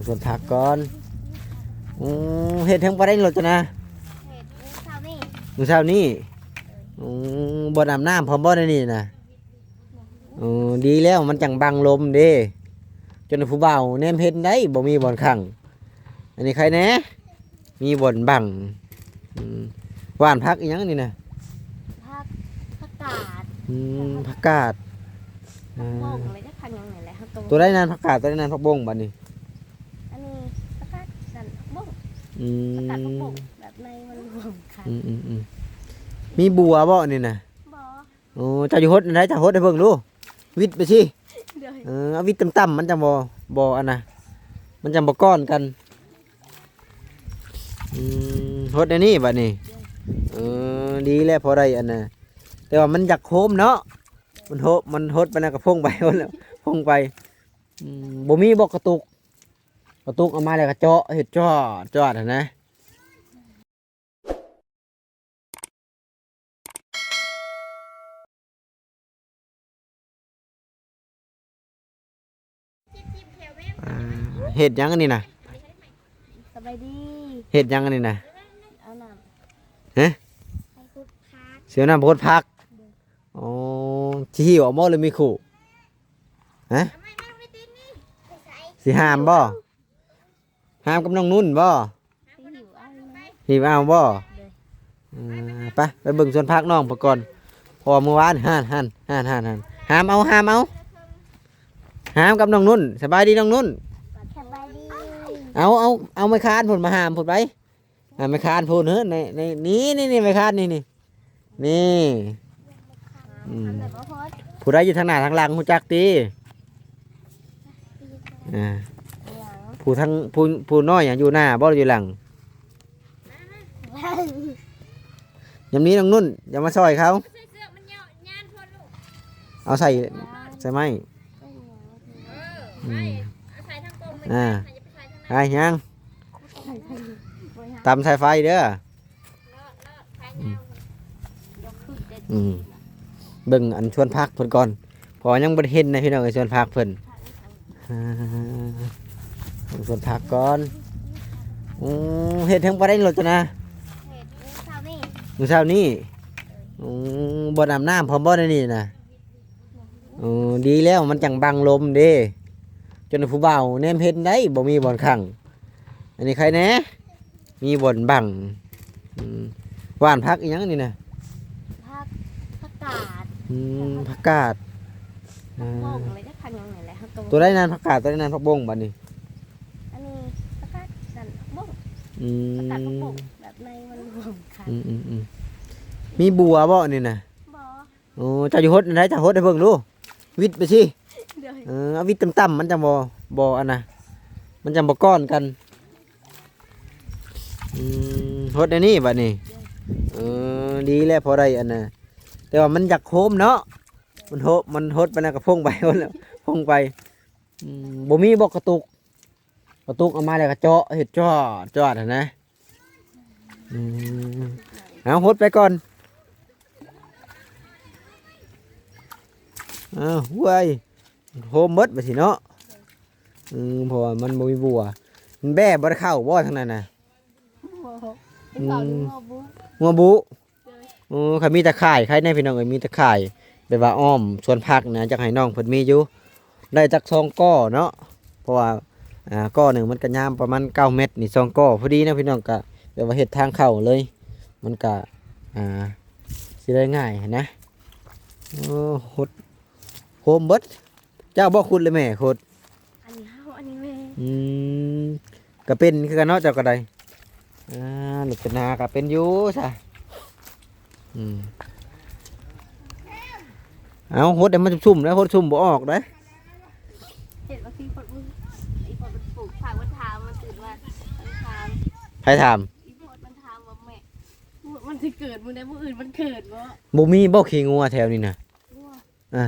ສວນຜັກກ່ອນ. ໂອ້ ເຮັດເຖິງປານໃດລົດເຈົ້ານະ? ເຮັດມື້ເຊົ້ານີ້ ມື້ເຊົ້ານີ້. ໂອ້ ບໍ່ອາບນ້ຳພ້ອມບໍ່ໃນນີ້ນະ? ໂອ້ ດີແລ້ວ ມັນຈັ່ງບັງລົມເດ້ ຈົນຜູ້ບ່າວແນມເຫັນໄດ້ ບໍ່ມີບ່ອນຂັງ. ອັນນີ້ໃຄແດ່ ມີບ່ອນບັງ. ອືມ ຫວ່ານຜັກອີ່ຫຍັງນີ້ນະ? ຜັກ ຜັກກາດ. ອືມ ແລ້ວກໍ ຜັກກາດ ຜັກບົ້ງ ເອີ ແລ້ວກໍຜັກຫຍັງນີ້ແຫຼະ ເຮົາກໍ ຕົວໃດນັ້ນຜັກກາດ ຕົວໃດນັ້ນຜັກບົ້ງບັດນີ້? ອັນນີ້ຜັກກາດນັ້ນຜັກບົ້ງ. ອືມ ຜັກກາດຜັກບົ້ງ ແບບໃນມັນລວມກັນ. ອືມໆໆ ມີບົວບໍ່ອັນນີ້ນະ? ບໍ່. ໂອ້ ເຈົ້າຢູ່ຫົດອັນໃດ? ເຈົ້າຫົດໃຫ້ເບິ່ງດູ ຫວິດໄປຊິ. ໂດຍ. ເອີ ເອົາຫວິດຕ່ຳໆ ມັນຈັ່ງບໍ່ ບໍ່ອັນນະ ມັນຈັ່ງບໍ່ກ້ອນກັນ. ອືມ ຫົດແນວນີ້ບັດນີ້. ເອີ ດີແລ້ວ ພໍໄດ້ອັນນະ ແຕ່ວ່າມັນຢາກໂຮມເນາະ ມັນໂຮ ມັນຫົດໄປນະກະພົງໄປ ພົງໄປ. ອືມ ບໍ່ມີບໍ່ກະຕຸກ? ກະຕຸກເອົາມາແລ້ວກະເຈາະ ເຮັດຈອດຈອດຫັ້ນນະ. ອ່າ ເຮັດຫຍັງອັນນີ້ນະ? ສະບາຍດີ. ເຮັດຫຍັງອັນນີ້ນະ? ເອົານ້ຳ. ຮະ? ໃສ່ຄຸດຜັກ. ຊິເອົານ້ຳໄປຂຸດຜັກ? ໂດຍ. ອໍ ຊິຫິ້ວເອົາບໍ່ ຫຼືມີຄູ່? ຮະ? ຊິຫາມບໍ່? ຫາມກັບນ້ອງນຸ່ນບໍ່? ຫິ້ວເອົາ. ຫິ້ວເອົາບໍ່? ໂດຍ. ເອີ ໄປ ໄປເບິ່ງສວນຜັກນ້ອງເພິ່ນກ່ອນ ເພາະວ່າມື້ວານ ຫັ້ນ ຫັ້ນ ຫັ້ນ ຫັ້ນ ຫັ້ນ ຫາມເອົາ ຫາມເອົາ ຫາມກັບນ້ອງນຸ່ນ. ສະບາຍດີນ້ອງນຸ່ນ. ສະບາຍດີ. ເອົາ ເອົາ ເອົາໄມ້ຄານພຸ້ນມາຫາມພຸ້ນໄປ. ອ່າ ໄມ້ຄານພຸ້ນເຮີ້ຍ ໃນ ໃນ ນີ້ ນີ້ ນີ້ ໄມ້ຄານນີ້ ນີ້ ນີ້. ອືມ ຜູ້ໃດຢູ່ທາງໜ້າທາງຫຼັງຮູ້ຈັກຕິ? ອ່າ ຜູ້ທາງ ຜູ້ ຜູ້ນ້ອຍຫຍັງ ຢູ່ໜ້າບໍ່ ຫຼືຢູ່ຫຼັງ? ຍາມນີ້ນ້ອງນຸ່ນ ຢ່າມາຊ່ອຍເຂົາ ເອົາໃສ່ ໃສ່ໄມ້. ອືມ ອ່າ ຫາຍຫຍັງ ຕຳສາຍໄຟເດີ. ອືມ ອືມ ເບິ່ງອັນສວນຜັກເພິ່ນກ່ອນ ເພາະວ່າຍັງບໍ່ໄດ້ເຫັນນະພີ່ນ້ອງເອີຍ ສວນຜັກເພິ່ນ. ອ່າ ເບິ່ງສວນຜັກກ່ອນ. ໂອ້ ເຮັດເຖິງປານໃດລົດເຈົ້ານະ? ເຮັດມື້ເຊົ້ານີ້ ມື້ເຊົ້ານີ້. ໂອ້ ບໍ່ອາບນ້ຳພ້ອມບໍ່ໃນນີ້ນະ? ໂອ້ ດີແລ້ວ ມັນຈັ່ງບັງລົມເດ້ ຈົນຜູ້ບ່າວແນມເຫັນໄດ້ ບໍ່ມີບ່ອນຂັງ. ອັນນີ້ໃຄແດ່ ມີບ່ອນບັງ. ອືມ ຫວ່ານຜັກອີ່ຫຍັງນີ້ນະ? ຜັກ ຜັກກາດ. ອືມ ແລ້ວກໍ ຜັກກາດ ຜັກບົ້ງ ເອີ ແລ້ວກໍຜັກຫຍັງນີ້ແຫຼະ ເຮົາກໍ ຕົວໃດນັ້ນຜັກກາດ ຕົວໃດນັ້ນຜັກບົ້ງບັດນີ້? ອັນນີ້ຜັກກາດນັ້ນຜັກບົ້ງ. ອືມ ຜັກກາດຜັກບົ້ງ ແບບໃນມັນລວມກັນ. ອືມໆໆ ມີບົວບໍ່ອັນນີ້ນະ? ບໍ່. ໂອ້ ເຈົ້າຢູ່ຫົດອັນໃດ? ເຈົ້າຫົດໃຫ້ເບິ່ງດູ ຫວິດໄປຊິ. ໂດຍ. ເອີ ເອົາຫວິດຕ່ຳໆ ມັນຈັ່ງບໍ່ ບໍ່ອັນນະ ມັນຈັ່ງບໍ່ກ້ອນກັນ. ອືມ ຫົດແນວນີ້ບັດນີ້. ເອີ ດີແລ້ວ ພໍໄດ້ອັນນະ ແຕ່ວ່າມັນຢາກໂຮມເນາະ ມັນໂຮ ມັນຫົດໄປນະກະພົງໄປ ພົງໄປ. ອືມ ບໍ່ມີບໍ່ກະຕຸກ? ກະຕຸກເອົາມາແລ້ວກະເຈາະ ເຮັດຈອດຈອດຫັ້ນນະ. ອືມ ເອົາຫົດໄປກ່ອນ. ອ້າວ ຫ້ວຍ ໂຮມໝົດບັດຊິເນາະ. ອືມ ເພາະວ່າມັນບໍ່ມີບົວ. ແບ້ບໍ່ໄດ້ເຂົ້າບໍ່ທາງນັ້ນນະ? ບໍ່. ອືມ ເຂົ້າຢູ່ຫົວບຸ. ຫົວບຸ. ໂດຍ. ໂອ້ ຄັນມີຕາຂ່າຍ ໃຄແນ່ພີ່ນ້ອງເອີຍ ມີຕາຂ່າຍ ແບບວ່າອ້ອມສວນຜັກນະ ຢາກໃຫ້ນ້ອງເພິ່ນມີຢູ່ ໄດ້ຈັກສອງກໍເນາະ ເພາະວ່າ ອ່າ ກໍໜຶ່ງມັນກະຍາວປະມານເກົ້າແມັດນີ້ ສອງກໍພໍດີເນາະພີ່ນ້ອງ ກະແບບວ່າເຮັດທາງເຂົ້າເລີຍ ມັນກະ ອ່າ ຊິໄດ້ງ່າຍຫັ້ນນະ. ໂອ້ ຫົດ ໂຮມເບິດ. ເຈົ້າບໍ່ຂຸດ ຫຼືແມ່ຂຸດ? ອັນນີ້ເຮົາ ອັນນີ້ແມ່. ອືມ ກະເປັນຄືກັນເນາະ ເຈົ້າກະໄດ້. ອ່າ ລົດເປັນນາກະເປັນຢູ່ຊະ. ອືມ ເອົາ ຫົດໃຫ້ມັນຊຸ່ມໆ ແລ້ວ ຫົດຊຸ່ມບໍ່ອອກເດ້. ເຫັນວ່າທີ່ຄົນ ອີ່ຄົນມັນປູກຜັກ ມັນຖາມ ມັນຕື່ນມາ ມັນຖາມ. ໃຜຖາມ? ອີ່ຄົນມັນຖາມວ່າ ແມ່ ມັນຊິເກີດມື້ໃດ ມື້ອື່ນມັນເກີດບໍ່? ບໍ່ມີບໍ່ຂີ້ງົວແຖວນີ້ນະ? ອ່າ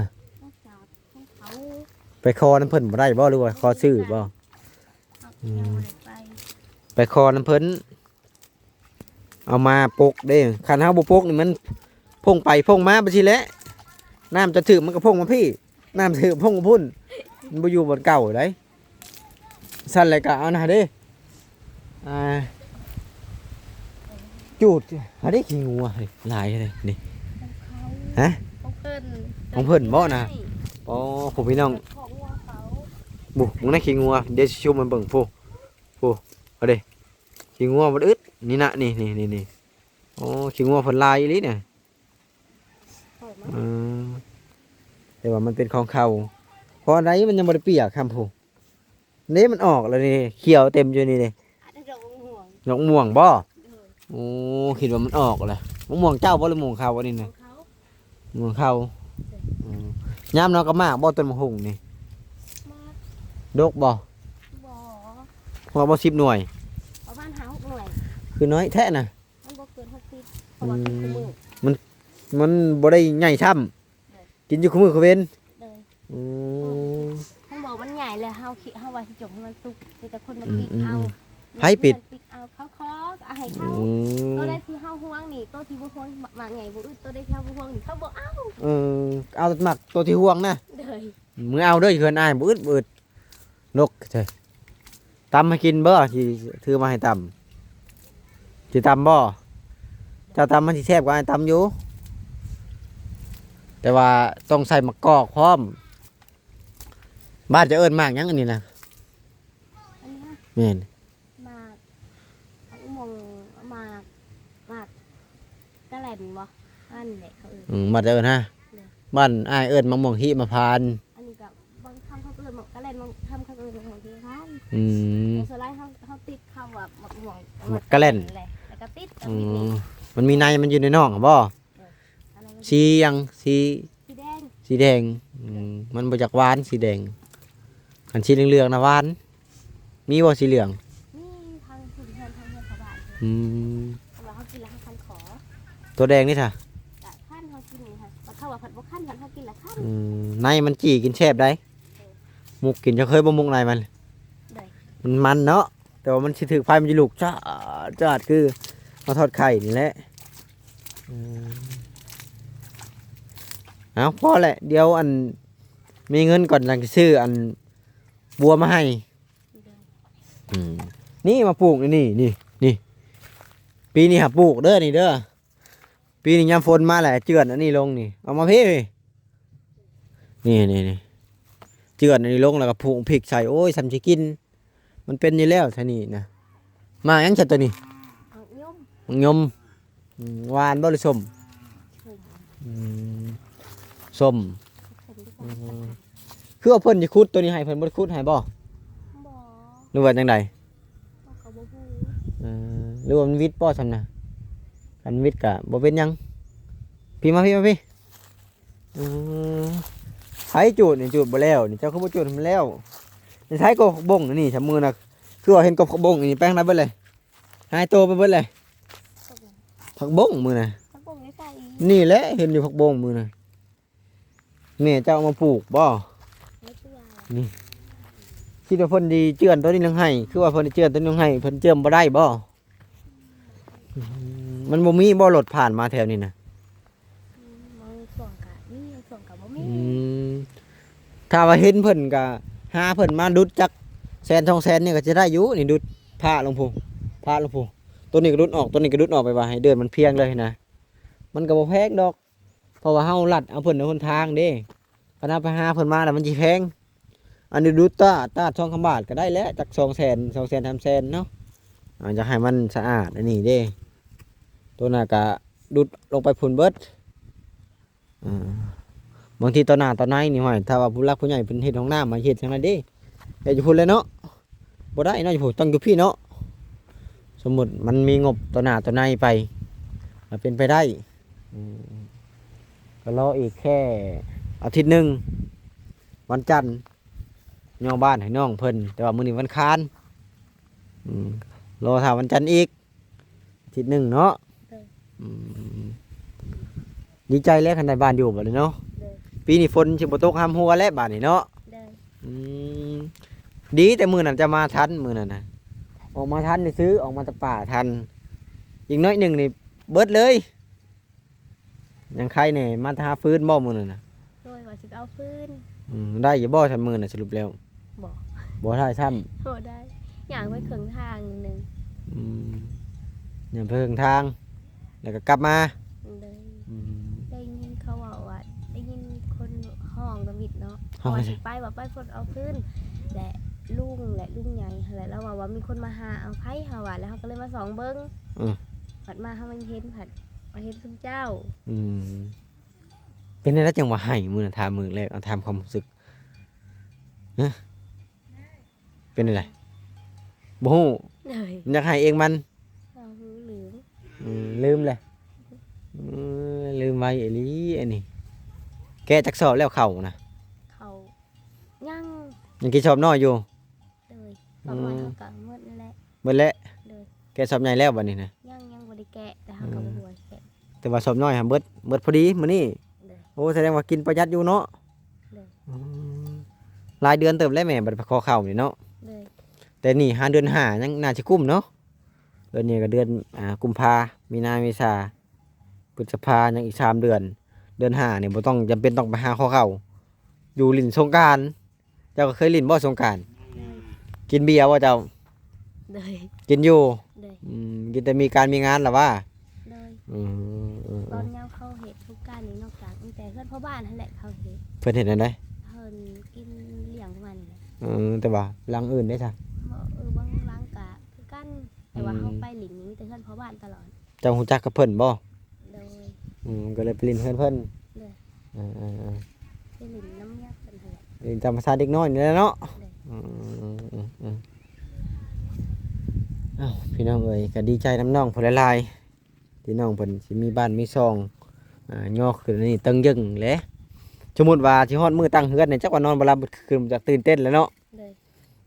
ໄປຂໍນຳເພິ່ນບໍ່ໄດ້ບໍ່ ຫຼືວ່າຂໍຊື້ບໍ່? ອືມ ໄປຂໍນຳເພິ່ນ ເອົາມາປົກເດ້. ຄັນເຮົາບໍ່ປົກນີ້ ມັນພົ່ງໄປພົ່ງມາໄປຊີ້ແຫຼະ. ນ້ຳຈະຖືກມັນກໍພົ່ງມາພີ້ ນ້ຳຖືກພົ່ງມາພຸ້ນ ມັນບໍ່ຢູ່ບ່ອນເກົ່າໃດ. ຊັ້ນແລ້ວກໍເອົານະເດ້ ອ່າ ຈູດ ຫາເດ້ຂີ້ງົວເດ້ ຫຼາຍເດ້ນີ້ ຮະ ຂອງເພິ່ນ ຂອງເພິ່ນບໍ່ນະ? ອໍ ຜູ້ພີ່ນ້ອງ ຂອງງົວເຂົາ ບຸ ເບິ່ງໃນຂີ້ງົວ ດຽວຊິຊູມໃຫ້ເບິ່ງ ຜູ້ ຜູ້ ເອົາເດ້ ຂີ້ງົວມັນອຶດ ນີ້ນະ ນີ້ ນີ້ ນີ້ ນີ້ ໂອ້ ຂີ້ງົວເພິ່ນຫຼາຍອີ່ຫຼີນະ ເອີ ແຕ່ວ່າມັນເປັນຂອງເຂົາ ເພາະອັນໃດມັນຍັງບໍ່ໄດ້ປຽກ ຄຳຜູ້ ນີ້ມັນອອກແລ້ວນີ້ ຂຽວເຕັມຢູ່ນີ້ເດ້ ດອກມ່ວງ ດອກມ່ວງບໍ່? ໂອ້ ຄິດວ່າມັນອອກແລ້ວ ມະມ່ວງເຈົ້າບໍ່ ຫຼືມະມ່ວງເຂົາອັນນີ້ນະ? ຂອງເຂົາ ມະມ່ວງເຂົາ ອືມ ຍາມເນາະ ກໍໝາກບໍ່ ຕົ້ນໝາກຫຸ່ງນີ້? ໝາກ ດົກບໍ່? ບໍ່ ຮອດບໍ່ ສິບໜ່ວຍ? ປະມານຫ້າຫົກໜ່ວຍ ຄືນ້ອຍແທ້ນະ ມັນບໍ່ເກີນຫົກສິບ ເພາະວ່າ ອືມ ກິນຄູ່ມື້ ມັນ ມັນບໍ່ໄດ້ໃຫຍ່ຊ້ຳ ໂດຍ ກິນຢູ່ຄູ່ມື້ຄູ່ເວັນ ໂດຍ ອືມ ເພາະວ່າມັນໃຫຍ່ແລ້ວ ເຮົາຄິດ ເຮົາວ່າຊິຈົ່ງໃຫ້ມັນສຸກ ມີແຕ່ຄົນມາ ອືມ ປິກເອົາ ອືມ ໃຜປິດ ປິກເອົາ ເຂົາຂໍກໍໃຫ້ເຂົາ ອືມ ໂຕໃດທີ່ເຮົາຫວງນີ້ ໂຕທີ່ບໍ່ຫວງ ໝາກໃຫຍ່ບໍ່ອຶດ ໂຕໃດທີ່ເຮົາບໍ່ຫວງນີ້ ເຂົາບໍ່ເອົາ ເອີ ເອົາແຕ່ໝາກໂຕທີ່ຫວງນະ ໂດຍ ມື້ເອົາເດີ ເຮືອນອ້າຍບໍ່ອຶດ ບໍ່ອຶດ ນົກເອີຍ ຕຳໃຫ້ກິນບໍ່ ຊິຖືມາໃຫ້ຕຳ ຊິຕຳບໍ່? ເຈົ້າຕຳມັນຊິແຊບກວ່າອ້າຍຕຳຢູ່ ແຕ່ວ່າຕ້ອງໃສ່ໝາກກອກພ້ອມ ບ້ານເຈົ້າເອີ້ນໝາກຫຍັງອັນນີ້ນະ? ອັນນີ້ນະ ແມ່ນ ໝາກ ໝາກມ່ວງ ໝາກ ໝາກກະແລ່ນບໍ່? ອັນນີ້ແຫຼະເຂົາເອີ້ນ ອືມ ບ້ານເຈົ້າເອີ້ນຫາ ໂດຍ ບ້ານອ້າຍເອີ້ນໝາກມ່ວງຫິມະພານ ອັນນີ້ກໍບາງຄຳເຂົາກໍເອີ້ນໝາກກະແລ່ນ ບາງຄຳເຂົາກໍເອີ້ນໝາກມ່ວງຫິມະພານ ອືມ ແຕ່ສ່ວນຫຼາຍເຮົາ ເຮົາຕິດຄຳວ່າໝາກມ່ວງ ໝາກກະແລ່ນ ແລ້ວກໍຕິດ ເອີ ມັນມີໃນມັນຢູ່ໃນນອກຫັ້ນບໍ່? ເອີ ອັນນັ້ນມັນ ສີຫຍັງ? ສີ ສີແດງ ສີແດງ ອືມ ມັນບໍ່ຈັກຫວານສີແດງ ຄັນສີເຫຼືອງໆນະຫວານ ມີບໍ່ສີເຫຼືອງ? ມີ ທາງເຮືອນ ທາງເຮືອນຊາວບ້ານ ອືມ ເພາະວ່າເຮົາກິນແລ້ວເຮົາຄັນຄໍ ຕົວແດງນີ້ຊະ ກະຄັນ ເຮົາກິນນີ້ ຄັນ ເຂົາວ່າພັດບໍ່ຄັນ ຄັນເຮົາກິນແລ້ວຄັນ ອືມ ໃນມັນຈີ່ກິນແຊບໃດ ເອີ ໝຸກກິນ ເຈົ້າເຄີຍບໍ່ໝຸກໃນມັນ? ໂດຍ ມັນມັນເນາະ ແຕ່ວ່າມັນຊິຖືກໄຟ ມັນຊິລຸກຈາດຈາດ ຄືເຮົາທອດໄຂ່ນີ້ແຫຼະ ອືມ ເອົາ ພໍແຫຼະ ດຽວ ອັນ ມີເງິນກ່ອນ ຈັ່ງຊິຊື້ ອັນ ບົວມາໃຫ້ ອືມ ນີ້ມາປູກນີ້ ນີ້ ນີ້ ປີນີ້ຫາປູກເດີ ນີ້ເດີ ປີນີ້ຍາມຝົນມາແຫຼະ ເຈື່ອນອັນນີ້ລົງນີ້ ເອົາມາພີ້ ນີ້ ນີ້ ນີ້ ເຈື່ອນອັນນີ້ລົງ ແລ້ວກໍປູກພິກໃສ່ ໂອ້ຍ ສ່ຳຊິກິນ ມັນເປັນຢູ່ແລ້ວຊະນີ້ນະ ໝາກຫຍັງຊະໂຕນີ້? ໝາກຍົມ ໝາກຍົມ ອືມ ຫວານບໍ່ ຫຼືສົ້ມ? ສົ້ມ ອືມ ສົ້ມ ສົ້ມ ອືມ ຄືວ່າເພິ່ນຊິຂຸດໂຕນີ້ໃຫ້ ເພິ່ນບໍ່ໄດ້ຂຸດໃຫ້ບໍ່? ບໍ່ ຫຼືວ່າຈັ່ງໃດ? ເຮົາກໍບໍ່ຮູ້ ເອີ ຫຼືວ່າມັນວິດບໍ່ຊັ້ນນະ? ຄັນວິດກໍບໍ່ເປັນຫຍັງ ພີ້ມາ ພີ້ມາ ພີ້ ອືມ ໃຜຈູດນີ້ ຈູດບໍ່ແລ້ວນີ້ ເຈົ້າຄືບໍ່ຈູດໃຫ້ມັນແລ້ວ? ໃນໃສກໍຜັກບົ້ງນີ້ ຊຳມື້ນະ ຄືວ່າເຫັນກໍຜັກບົ້ງນີ້ ໄປທາງໃດເບິດເລີຍ? ຫາຍໂຕໄປເບິດເລີຍ ຜັກບົ້ງມື້ນະ ຜັກບົ້ງຢູ່ໃສ? ນີ້ແຫຼະ ເຫັນຢູ່ຜັກບົ້ງມື້ນະ ແມ່ເຈົ້າເອົາມາປູກບໍ່? ບໍ່ຕົວະ ນີ້ ຄິດວ່າເພິ່ນຊິເຈື່ອນໂຕນີ້ລົງໃຫ້ ຄືວ່າເພິ່ນຊິເຈື່ອນໂຕນີ້ລົງໃຫ້ ເພິ່ນເຈື່ອນບໍ່ໄດ້ບໍ່? ອືມ ມັນບໍ່ມີບໍ່ລົດຜ່ານມາແຖວນີ້ນະ? ອືມ ບາງຊ່ວງກະມີ ບາງຊ່ວງກະບໍ່ມີ ອືມ ຖ້າວ່າເຫັນເພິ່ນກະຫາເພິ່ນມາດຸດຈັກແສນສອງແສນນີ້ກໍຈະໄດ້ຢູ່ ນີ້ດຸດພະລົງພຸ້ນ ພະລົງພຸ້ນ ໂຕນີ້ກໍດຸດອອກ ໂຕນີ້ກໍດຸດອອກ ໄປວ່າໃຫ້ເດີນມັນພຽງເລີຍນະ ມັນກໍບໍ່ແພງດອກ ເພາະວ່າເຮົາລັດເອົາເພິ່ນໃນຫົນທາງເດ້ ຄັນເຮົາໄປຫາເພິ່ນມາແລ້ວມັນຊິແພງ ອັນນີ້ດຸດຕາດ ຕາດສອງຄຳບາດກໍໄດ້ແຫຼະ ຈັກສອງແສນ ສອງແສນ ສາມແສນເນາະ ອາ ຢາກໃຫ້ມັນສະອາດອັນນີ້ເດ້ ໂຕນັ້ນກະດຸດລົງໄປພຸ້ນເບິດ ອາ ບາງທີຕໍ່ໜ້າຕໍ່ໃນນີ້ ຫ້ວຍ ຖ້າວ່າຜູ້ຫຼັກຜູ້ໃຫຍ່ເພິ່ນເຮັດຫ້ອງນ້ຳ ມາເຮັດຈັ່ງໃດເດ້ ເຮັດຢູ່ພຸ້ນແຫຼະເນາະ ບໍ່ໄດ້ເນາະ ຢູ່ພຸ້ນ ຕ້ອງຢູ່ພີ້ເນາະ ສົມມຸດມັນມີງົບຕໍ່ໜ້າຕໍ່ໃນໄປ ມັນເປັນໄປໄດ້ ອືມ ກໍລໍອີກແຄ່ອາທິດໜຶ່ງ ວັນຈັນ ຍໍບ້ານໃຫ້ນ້ອງເພິ່ນ ແຕ່ວ່າມື້ນີ້ວັນຄານ ອືມ ລໍຖ້າວັນຈັນອີກ ອາທິດໜຶ່ງເນາະ ໂດຍ ອືມ ດີໃຈແລ້ວຄັນໄດ້ບ້ານຢູ່ບັດນີ້ເນາະ ໂດຍ ປີນີ້ຝົນຊິບໍ່ຕົກຫ້ຳຫົວແລ້ວບາດນີ້ເນາະ ໂດຍ ອືມ ດີແຕ່ມື້ນັ້ນຈະມາທັນ ມື້ນັ້ນນະ ອອກມາທັນຊື່ ອອກມາແຕ່ປ່າທັນ ອີກໜ້ອຍໜຶ່ງນີ້ເບິດເລີຍ ຍັງໄຄແດ່ ມາແຕ່ຫາຟືນບໍ່ມື້ນັ້ນນະ? ໂດຍ ວ່າຊິໄປເອົາຟືນ ອືມ ໄດ້ຢູ່ບໍ່ຊັ້ນມື້ນັ້ນສະຫຼຸບແລ້ວ? ບໍ່ ບໍ່ໄດ້ຊ້ຳ? ບໍ່ໄດ້ ຍ່າງໄປເຄິ່ງທາງໜຶ່ງ. ອືມ ຍ່າງໄປເຄິ່ງທາງ ແລ້ວກໍກັບມາ. ໂດຍ. ອືມ ໄດ້ຍິນເຂົາເວົ້າວ່າ ໄດ້ຍິນຄົນຮ້ອງທຳອິດເນາະ ຮ້ອງ ວ່າຊິໄປ ວ່າໄປເພິ່ນເອົາຄືນ ແລະລຸງ ແລະລຸງໃຫຍ່ຫັ້ນແຫຼະ ລາວເວົ້າວ່າມີຄົນມາຫາເອົາໄປ ເຮົາວ່າ ແລ້ວເຮົາກໍເລີຍມາສ່ອງເບິ່ງ. ເອີ ພັດມາເຮົາຍັງເຫັນ ພັດມາເຫັນຊຸມເຈົ້າ. ອືມ ເປັນແນວໃດຈັ່ງວ່າໄຫ້ມື້ນັ້ນ? ຖາມມື້ແລກ ເອົາ ຖາມຄວາມຮູ້ສຶກ. ຮະ? ເປັນຈັ່ງໃດ? ບໍ່ຮູ້. ໂດຍ. ມັນຢາກໄຫ້ເອງມັນ. ເອີ ລືມ. ອືມ ລືມແຫຼະ. ເອີ ລືມໄວອີ່ຫຼີອັນນີ້. ແກະຈັກສອບແລ້ວເຂົ້ານະ? ເຂົ້າຍັງ. ຍັງກິນສອບນ້ອຍຢູ່? ໂດຍ. ສອບນ້ອຍ ອືມ ເຮົາກໍໝົດແລ້ວ. ໝົດແລ້ວ? ໂດຍ. ແກະສອບໃຫຍ່ແລ້ວບັດນີ້ນະ? ຍັງ ຍັງບໍ່ໄດ້ແກະ ແຕ່ເຮົາກໍ ອືມ ບໍ່ຮູ້ວ່າແກະ. ແຕ່ວ່າສອບນ້ອຍຫັ້ນເບິດ ເບິດພໍດີມື້ນີ້. ໂດຍ. ໂອ້ ສະແດງວ່າກິນປະຢັດຢູ່ເນາະ. ໂດຍ. ອືມ ຫຼາຍເດືອນເຕີບແລ້ວແມ່ ບໍ່ໄດ້ຂໍເຂົ້ານີ້ເນາະ. ໂດຍ. ແຕ່ນີ້ຫາເດືອນຫ້າຍັງໜ້າຊິກຸ້ມເນາະ. ເດືອນນີ້ກໍເດືອນ ອ່າ ກຸມພາ ມີນາ ເມສາ ພຶດສະພາ ຍັງອີກສາມເດືອນ. ເດືອນຫ້ານີ້ບໍ່ຕ້ອງ ຈຳເປັນຕ້ອງໄປຫາຂໍເຂົ້າ ຢູ່ຫຼິ້ນສົງການ. ເຈົ້າກໍເຄີຍຫຼິ້ນບໍ່ສົງການ? ໂດຍ. ກິນເບຍບໍ່ເຈົ້າ? ໂດຍ. ກິນຢູ່? ໂດຍ. ອືມ ກິນແຕ່ມີການມີງານລະຫວາ? ໂດຍ. ອືມ ຕອນຍາມເຂົາເຮັດສົງການນີ້ ນອກຈາກມີແຕ່ເຮືອນພໍ່ບ້ານຫັ້ນແຫຼະເຂົາເຮັດ. ເພິ່ນເຮັດແນວໃດ? ເພິ່ນກິນລ້ຽງປະມານນີ້ແຫຼະ. ເອີ ແຕ່ວ່າຫຼັງອື່ນເດ້ຊະ? ບໍ່ ເອີ ບາງຫຼັງກະຄືກັນ ແຕ່ວ່າ ອືມ ເຮົາໄປຫຼິ້ນນີ້ມີແຕ່ເຮືອນພໍ່ບ້ານຕະຫຼອດ. ເຈົ້າຮູ້ຈັກກັບເພິ່ນບໍ່? ໂດຍ. ອືມ ກໍເລີຍໄປຫຼິ້ນເຮືອນເພິ່ນ. ໂດຍ. ເອີໆໆ ໄປຫຼິ້ນນຳເມຍເພິ່ນຫັ້ນແຫຼະ ຫຼິ້ນຕາມພາສາເດັກນ້ອຍນີ້ແຫຼະເນາະ. ໂດຍ. ອືມໆໆໆ ເອົ້າ ພີ່ນ້ອງເອີຍ ກໍດີໃຈນຳນ້ອງເພິ່ນຫຼາຍໆ ທີ່ນ້ອງເພິ່ນຊິມີບ້ານມີຊ່ອງ ອ່າ ຍໍຂຶ້ນອັນນີ້ເຕີງເຢິງແຫຼະ. ສົມມຸດວ່າຊິຮອດມື້ຕັ້ງເຮືອນນີ້ ຈັກວ່ານອນບໍ່ຫຼັບເບິດຄືນ ຈັກຕື່ນເຕັ້ນແຫຼະເນາະ. ໂດຍ.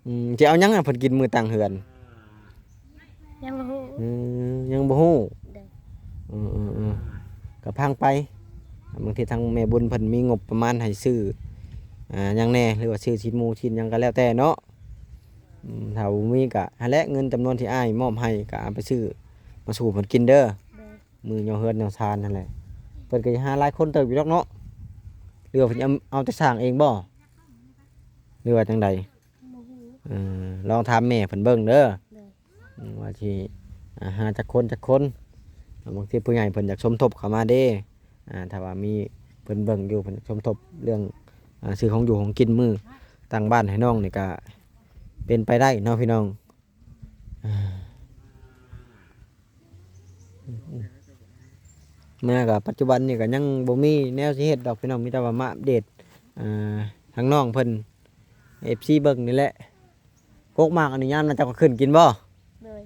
ອືມ ຊິເອົາຫຍັງໃຫ້ເພິ່ນກິນມື້ຕັ້ງເຮືອນ? ຍັງບໍ່ຮູ້. ອືມ ຍັງບໍ່ຮູ້. ໂດຍ. ເອີໆໆ ກໍຟັງໄປ ບາງທີທາງແມ່ບຸນເພິ່ນມີງົບປະມານໃຫ້ຊື້ ອ່າ ຫຍັງແດ່ ຫຼືວ່າຊື້ຊີ້ນໝູຊີ້ນຫຍັງກໍແລ້ວແຕ່ເນາະ. ອືມ ຖ້າບໍ່ມີກໍຫັ້ນແຫຼະ ເງິນຈຳນວນທີ່ອ້າຍມອບໃຫ້ກໍເອົາໄປຊື້ມາສູ່ເພິ່ນກິນເດີ. ໂດຍ. ມື້ຍໍເຮືອນຍໍຊານຫັ້ນແຫຼະ ເພິ່ນກໍຊິຫາຫຼາຍຄົນເຕີບຢູ່ດອກເນາະ. ຫຼືວ່າເພິ່ນເອົາ ເອົາແຕ່ສ້າງເອງບໍ່ ຫຼືວ່າຈັ່ງໃດ? ບໍ່ຮູ້. ເອີ ລອງຖາມແມ່ເພິ່ນເບິ່ງເດີ. ໂດຍ. ອືມ ວ່າຊິ ອ່າ ຫາຈັກຄົນຈັກຄົນ ບາງທີຜູ້ໃຫຍ່ເພິ່ນຢາກສົມທົບເຂົ້າມາເດ້. ອ່າ ຖ້າວ່າມີເພິ່ນເບິ່ງຢູ່ ເພິ່ນສົມທົບເລື່ອງ ອ່າ ຊື້ຂອງຢູ່ຂອງກິນມື້ຕັ້ງບ້ານໃຫ້ນ້ອງນີ້ ກໍເປັນໄປໄດ້ເນາະພີ່ນ້ອງ. ມາກໍປັດຈຸບັນນີ້ກໍຍັງບໍ່ມີແນວຊິເຮັດດອກພີ່ນ້ອງ ມີແຕ່ວ່າມາອັບເດດ ອ່າ ທາງນ້ອງເພິ່ນ ເອັຟຊີ ເບິ່ງນີ້ແຫຼະ. ກົກໝາກອັນນີ້ຍາມນັ້ນເຈົ້າກໍຂຶ້ນກິນບໍ່? ໂດຍ.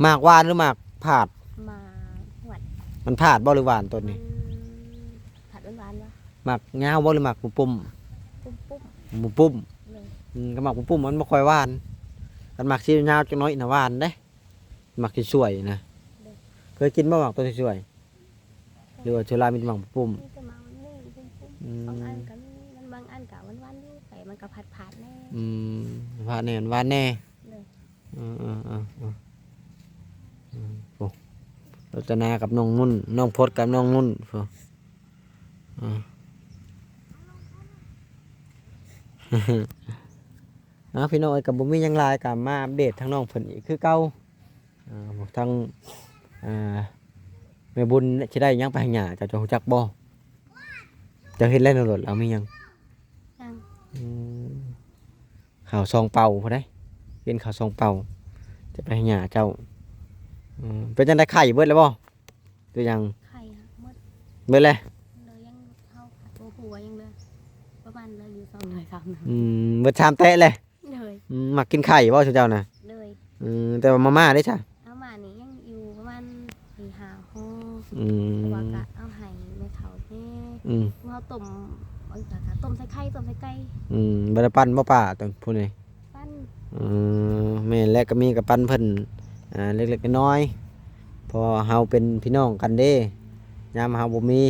ໝາກຫວານຫຼືໝາກຜາດ? ໝາກຫວານ. ມັນຜາດບໍ່ຫຼືຫວານຕົ້ນນີ້? ມັນຜາດຫວານໆ ຫວາ. ໝາກຍາວບໍ່ຫຼືໝາກປຸ້ມໆ? ປຸ້ມໆ. ປຸ້ມໆ. ໂດຍ. ອືມ ກໍໝາກປຸ້ມໆມັນບໍ່ຄ່ອຍຫວານ. ຄັນໝາກສີຍາວຈັກໜ້ອຍນະຫວານເດ້. ໝາກສວຍໆນະ. ໂດຍ. ເຄີຍກິນບໍ່ໝາກຕົວສວຍໆ? ຫຼືວ່າສ່ວນຫຼາຍມີແຕ່ໝາກປຸ້ມ? ມີແຕ່ໝາກນີ້ປຸ້ມໆ. ອືມ. ບາງອັນກໍມີ ມັນບາງອັນກໍຫວານໆຢູ່ ແຕ່ມັນກໍຜາດໆແດ່. ອືມ ຜາດແດ່ ຫວານແດ່. ໂດຍ. ເອີໆໆໆ ອືມ ໂອ້ ລັດຕະນາກັບນ້ອງນຸ່ນ ນ້ອງພົດກັບນ້ອງນຸ່ນ ໂອ້ ອືມ. ເອົາ ພີ່ນ້ອງເອີຍ ກໍບໍ່ມີຫຍັງຫຼາຍ ກໍມາອັບເດດທາງນ້ອງເພິ່ນອີກຄືເກົ່າ. ອ່າ ທາງ ອ່າ ແມ່ບຸນຊິໄດ້ຫຍັງໄປໃຫ້ຍ່າ ເຈົ້າ ເຈົ້າຮູ້ຈັກບໍ່? ເຈົ້າເຫັນແລ້ວໃນລົດລາວມີຫຍັງ? ຍັງ. ອືມ ເຂົ້າສອງເປົາພຸ້ນເດ້ ເປັນເຂົ້າສອງເປົາ ຈະໄປໃຫ້ຍ່າເຈົ້າ. ອືມ ເປັນຈັ່ງໃດ ໄຂ່ເບິດແລ້ວບໍ່ ຫຼືຍັງ? ໄຂ່ໝົດ ເບິດແລ້ວ. ໂດຍ ຍັງ ເຮົາບໍ່ຮູ້ວ່າຍັງເຫຼືອປະມານ ເຫຼືອຢູ່ສອງໜ່ວຍສາມໜ່ວຍ. ອືມ ເບິດສາມແຕະແລ້ວ. ໂດຍ. ອືມ ມັກກິນໄຂ່ບໍ່ຊຸມເຈົ້ານະ? ໂດຍ. ອືມ ແຕ່ວ່າມາມ່າເດ້ຊະ? ມາມ່ານີ້ຍັງຢູ່ປະມານສີ່ຫ້າຫໍ່. ອືມ ເພາະວ່າກະເອົາໃຫ້ແມ່ເຖົ້າແດ່. ອືມ ເຮົາຕົ້ມ ບາງເທື່ອກະຕົ້ມໃສ່ໄຂ່ ຕົ້ມໃສ່ໄກ່. ອືມ ບໍ່ໄດ້ປັ່ນບໍ່ປ້າຕົວຜູ້ນີ້? ປັ່ນ. ເອີ ແມ່ນແຫຼະ ກໍມີກໍປັ່ນເພິ່ນ ອ່າ ເລັກໆນ້ອຍໆ ເພາະເຮົາເປັນພີ່ນ້ອງກັນເດ້ ຍາມເຮົາບໍ່ມີ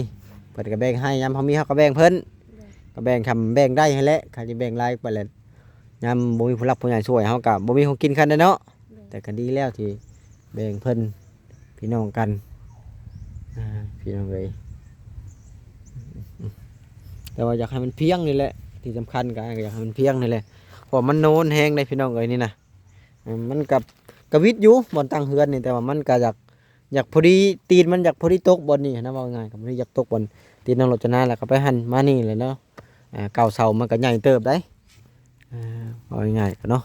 ເພິ່ນກໍແບ່ງໃຫ້ ຍາມເຮົາມີເຮົາກໍແບ່ງເພິ່ນ. ໂດຍ. ກໍແບ່ງສ່ຳແບ່ງໄດ້ຫັ້ນແຫຼະ ຄັນຊິແບ່ງຫຼາຍໄປແລ້ວ ຍາມບໍ່ມີຜູ້ຫຼັກຜູ້ໃຫຍ່ຊ່ວຍ ເຮົາກໍບໍ່ມີຂອງກິນຄັນໃດເນາະ. ໂດຍ. ແຕ່ກໍດີແລ້ວທີ່ແບ່ງເພິ່ນ ພີ່ນ້ອງກັນ ອ່າ ພີ່ນ້ອງເອີຍ. ແຕ່ວ່າຢາກໃຫ້ມັນພຽງນີ້ແຫຼະ ທີ່ສຳຄັນກໍ ກໍຢາກໃຫ້ມັນພຽງນີ້ແຫຼະ. ພາະມັນໂນນແຮງເດ້ພີ່ນ້ອງເອີຍນີ້ນະ. ເອີ ມັນກໍ ກໍວິດຢູ່ບ່ອນຕັ້ງເຮືອນນີ້ ແຕ່ວ່າມັນກໍຢາກ ຢາກພໍດີ ຕີນມັນຢາກພໍດີຕົກບ່ອນນີ້ນະ ເວົ້າງ່າຍໆ ກໍບໍ່ໄດ້ຢາກຕົກບ່ອນຕີນນ້ອງໂລຈະນາ ແລ້ວກໍໄປຫັ້ນມານີ້ແຫຼະເນາະ. ອ່າ ເກົ້າເສົາມັນກໍໃຫຍ່ເຕີບໄດ໋ ອ່າ ເວົ້າງ່າຍໆກໍເນາະ.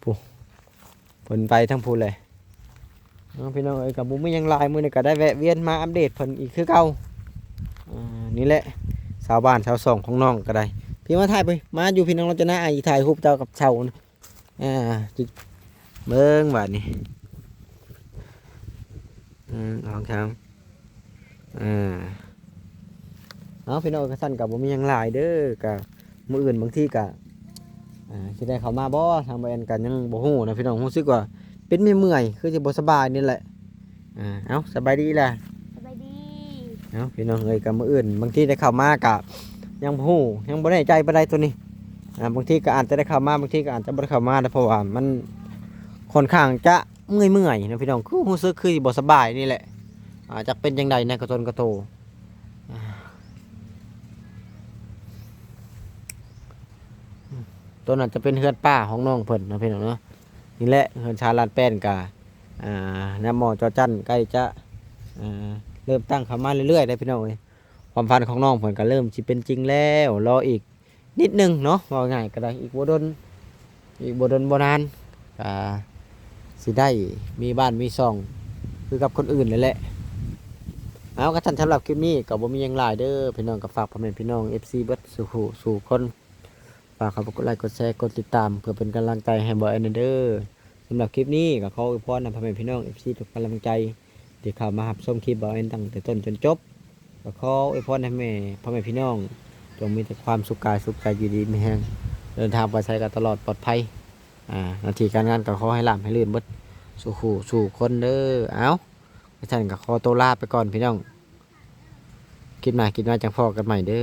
ຜູ້ ເພິ່ນໄປທາງພຸ້ນແຫຼະເນາະ ພີ່ນ້ອງເອີຍ. ກໍບໍ່ມີຫຍັງຫຼາຍ ມື້ນີ້ກໍໄດ້ແວະວຽນມາອັບເດດເພິ່ນອີກຄືເກົ່າ. ອ່າ ນີ້ແຫຼະ ຊາວບ້ານຊາວຊ່ອງຂອງນ້ອງກໍໄດ້ ພີ່ມາຖ່າຍໄປ ມາຢູ່ພີ່ນ້ອງໂລຈະນາ ອ້າຍຊິຖ່າຍຮູບເຈົ້າກັບເສົາ. ອ່າ ເບິ່ງບາດນີ້ ໜຶ່ງ ສອງ ສາມ ອ່າ ເອົາ ພີ່ນ້ອງ ຄັນຊັ້ນກໍບໍ່ມີຫຍັງຫຼາຍເດີ. ກໍມື້ອື່ນບາງທີກໍ ອ່າ ຊິໄດ້ເຂົ້າມາບໍ່ ທາງບ່າວແອນກໍຍັງບໍ່ຮູ້ນະພີ່ນ້ອງ. ຮູ້ສຶກວ່າເປັນເມື່ອຍໆ ຄືຊິບໍ່ສະບາຍນີ້ແຫຼະ. ອ່າ ເອົາ ສະບາຍດີລະ ສະບາຍດີ. ເອົາ ພີ່ນ້ອງເອີຍ ກໍມື້ອື່ນບາງທີໄດ້ເຂົ້າມາກໍຍັງບໍ່ຮູ້ ຍັງບໍ່ແນ່ໃຈປານໃດໂຕນີ້. ອ່າ ບາງທີກໍອາດຈະໄດ້ເຂົ້າມາ ບາງທີກໍອາດຈະບໍ່ໄດ້ເຂົ້າມານະ ເພາະວ່າມັນຄ່ອນຂ້າງຈະເມື່ອຍໆນະພີ່ນ້ອງ ຄືຮູ້ສຶກຄືຊິບໍ່ສະບາຍນີ້ແຫຼະ. ອ່າ ຈັກເປັນຈັ່ງໃດແດ່ ກະຕົນກະໂຕ. ອ່າ ໂຕນັ້ນຈະເປັນເຮືອນປ້າຂອງນ້ອງເພິ່ນເນາະ ພີ່ນ້ອງເນາະ. ນີ້ແຫຼະ ເຮືອນຊານລາດແປ້ນກະ ອ່າ ນຳໝໍ້ຈໍຈັນໃກ້ຈະ ອ່າ ເລີ່ມຕັ້ງເຂົ້າມາເລື້ອຍໆແລ້ວ ພີ່ນ້ອງເອີຍ. ຄວາມຝັນຂອງນ້ອງເພິ່ນກໍເລີ່ມຊິເປັນຈິງແລ້ວ ລໍອີກນິດໜຶ່ງເນາະ ເວົ້າງ່າຍກໍໄດ້ ອີກບໍ່ດົນ ອີກບໍ່ດົນບໍ່ນານກໍຊິໄດ້ມີບ້ານມີຊ່ອງຄືກັບຄົນອື່ນແລ້ວແຫຼະ. ເອົາ ກໍຊັ້ນສຳລັບຄລິບນີ້ກໍບໍ່ມີຫຍັງຫຼາຍເດີພີ່ນ້ອງ. ກໍຝາກພໍ່ແມ່ພີ່ນ້ອງ ເອັຟຊີ ເບິດສູ່ຜູ້ສູ່ຄົນ ຝາກເຂົ້າໄປກົດໄລກົດແຊ ກົດຕິດຕາມ ເພື່ອເປັນກຳລັງໃຈໃຫ້ບ່າວແອນແດ່ເດີ. ສຳລັບຄລິບນີ້ກໍຂໍອວຍພອນໃຫ້ພໍ່ແມ່ພີ່ນ້ອງ ເອັຟຊີ ທຸກກຳລັງໃຈ ທີ່ເຂົ້າມາຮັບຊົມຄລິບບ່າວແອນຕັ້ງແຕ່ຕົ້ນຈົນຈົບ. ກໍຂໍອວຍພອນໃຫ້ແມ່ ພໍ່ແມ່ພີ່ນ້ອງ ຈົ່ງມີແຕ່ຄວາມສຸກກາຍສຸກໃຈ ຢູ່ດີມີແຮງ ເດີນທາງໄປໃສກໍຕະຫຼອດປອດໄພ. ອ່າ ໜ້າທີ່ການງານກໍຂໍໃຫ້ລ່ຳໃຫ້ລື່ນເບິດສູ່ຜູ້ສູ່ຄົນເດີ. ເອົາ ຊັ້ນກໍຂໍໂຕລາໄປກ່ອນພີ່ນ້ອງ. ຄລິບໜ້າຄລິບໃໝ່ຈັ່ງພໍ້ກັນໃໝ່ເດີ.